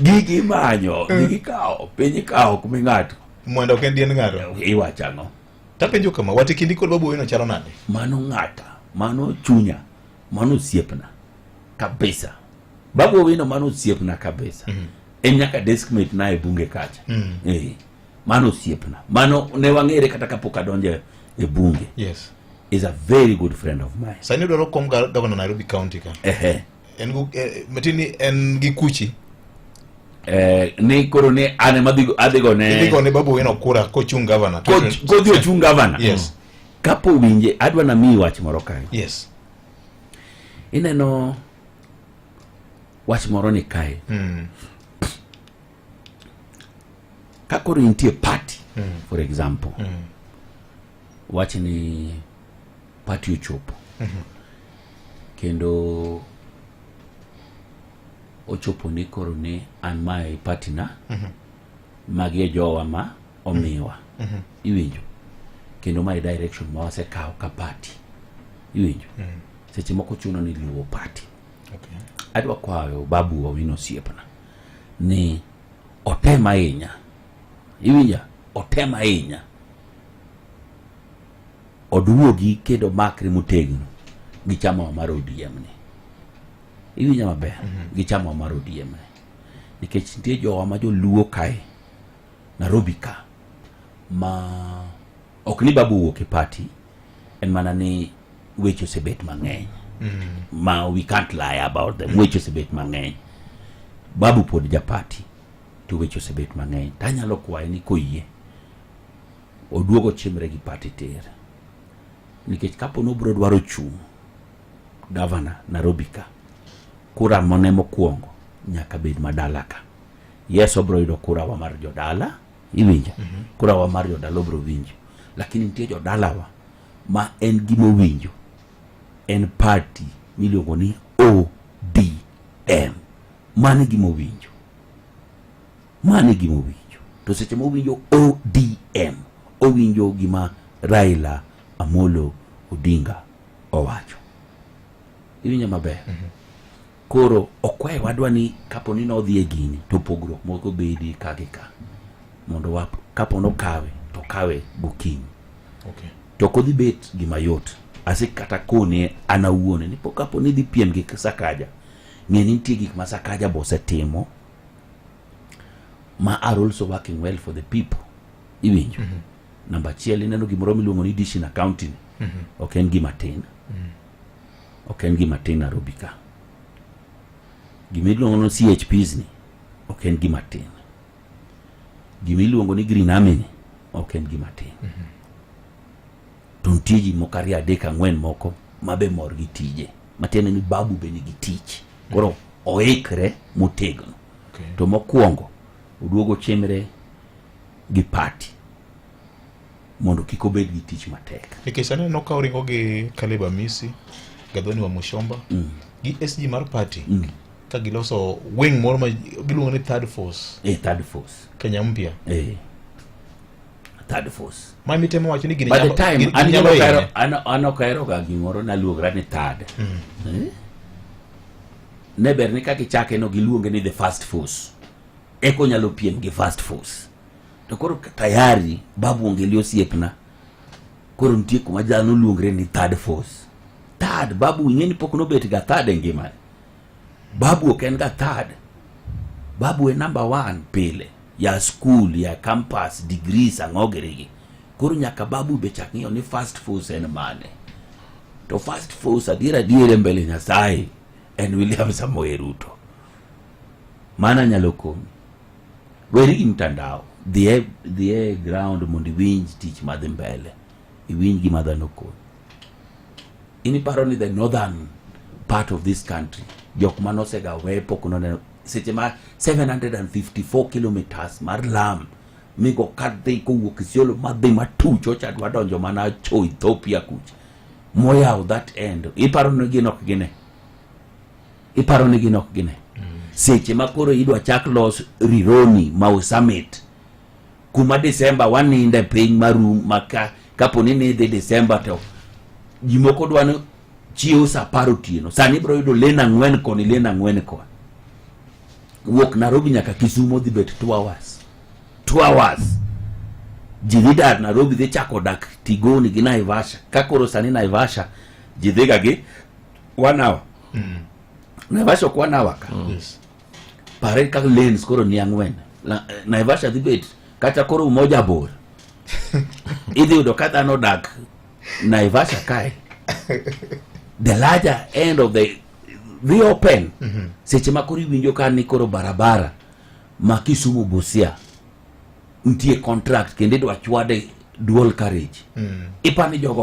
Gigi imanyo, gigi ikawo, piny ikawo kuma ing'ato. Mwanda ok en dien ng'ato. Iwacho ang'o? Tapenjo kama, wat e kindi kod Babu Owino chalo nade? Mano ng'ata, mano chunya, mano osiepna kabisa. Babu Owino mano osiepna kabisa. En nyaka deskmate na e bunge kacha. Eh, mano osiepna. Mano ne wang'ere kata kapok adonjo e bunge. Yes. Is a very good friend of mine. Sani odwaro kom governor Nairobi County ka. Ehe. En go matieni en gi kuchi. Ni koro ni an ema adhi gone Idhi gone Babu Owino kura kochung' governor. Kodhi ochung' governor. Yes. Kapo winje adwa na miyi wach moro kae. Yes. Ineno wach moro ni kae. Ka koro intie party, for example. Wach ni party ochopo. Kendo ochopo ni koro ni an mae party na. Magi e jowa ma omiwa. Iwinjo. Kendo mae direction ma wasekawo ka party. Iwinjo. Seche moko chuno ni luwo party. Okay. Adwa kwayo Babu Owino osiepna ni otem ahinya. Iwinja? Otem ahinya. Oduogi kendo makre motegno gi chama mar ODM ni. Iwinja maber? Gi chama mar ODM ni. Nikech nitie jowa ma joluo kae Nairobi ka ma ok ni Babu owuok e party, en mana ni weche osebet mang'eny. Ma we can't lie about them. Weche osebet mang'eny. Babu pod ja party to weche osebet mang'eny. Tanyalo kwaye ni koyie oduogo chimre gi party tir. Nikech kapo ni obiro dwaro chung' gavana Nairobi ka, kura mane mokwongo nyaka bed madala ka. Yes, obiro yudo kura wa mar jodala, iwinjo? Kura wa mar jodala obiro winjo. Lakini nitie jodalawa ma en gima owinjo. En party miluongo ni ODM. Mano e gima owinjo. Mano e gima owinjo. To seche ma owinjo ODM, owinjo gima Raila Amolo Odinga owacho. Iwinjo maber? Koro okwaye wadwa ni kapo ni nodhi e gini to pogruok moko bedi ka gi ka. Mondo wa kapo nokawe to kawe gokinyi. Okay. To ok odhi bet gima yot. Ase kata kone an awuon ni kapo ni idhi piem gi Sakaja, ng'e ni nitie gik ma Sakaja bo osetimo ma are also working well for the people. Iwinjo? Namba achiel ineno gimoro miluongo ni dish in accounting. Ok en gima tin. Ok en gima tin Nairobi ka. Gima iluongo ni CHPs ni ok en gima tin. Gima iluongo ni Green Army ni ok en gima tin. To nitie ji moko ariyo adek ang'wen moko ma be mor gi tije. Matiende ni Babu be nigi tich. Koro oikre motegno. Okay. To mokwongo oduogo chimre gi party mondo kik obed gi tich matek. Nikech aneno ka oringo gi Caleb Amisi, Gathoni wa Mushomba, gi SG mar party ka giloso wing moro ma giluongo ni third force. Third force. Kenya mpya. Third force. Ma mitemo wacho ni gini By the time gini nyalo hinye. an ok ahero ga gimoro naluongra ni third. Ne ber ni kaka ichake no giluonge ni the first force. Eko nyalo piem gi first force. To koro tayari Babu Ongeli osiepna. Koro nitie kuma dhano luongre ni third force. Third, Babu ing'e ni pok nobet ga third e ngimane. Babu ok en ga third. Babu e number 1 pile. Ya school, ya campus, degrees, ang'o girigi. Koro nyaka Babu be chak ng'iyo ni first force en mane. To first force adier adier e mbele Nyasaye en William Samoei Ruto. Mana nyalo komi. Weri gi mtandao. Dhi e ground mondo iwinj tich madhi mbele. Iwinj gima dhano koni. In iparo ni the northern part of this country, jok manosega we pok noneno seche ma 754 kilometers mar lam migo kadhi kowuok Isiolo madhi matuch ocha dwa donjo mana cho Ethiopia kucha moyawo that end. Iparo ni gin ok gine? Iparo ni gin ok gine? Seche ma koro idwa chak los Rironi Mau Summit kuma December waninde piny marum maka kapo ni nidhi December to ji moko dwa ni chiewo saa apar otieno sani ibiro yudo lane ang'wen koni lane ang'wen koni. Wuok Nairobi nyaka Kisumo dhi bet 2 hours. 2 hours. Ji dhi dar Nairobi dhi chako dak Tigoni gi Naivasha. Ka koro sani Naivasha ji dhiga gi 1 hour. Naivasha ok 1 hour ka. Pare kaka lanes koro ni ang'wen. Naivasha dhi bet kata koro Umoja bor. Idhi yudo ka dhano odak Naivasha kae. The larger end of the dhi open. Seche ma koro iwinjo ka ni koro barabara ma Kisumu Busia nitie contract kendo idwa chwade dual carriage. Ipani jogo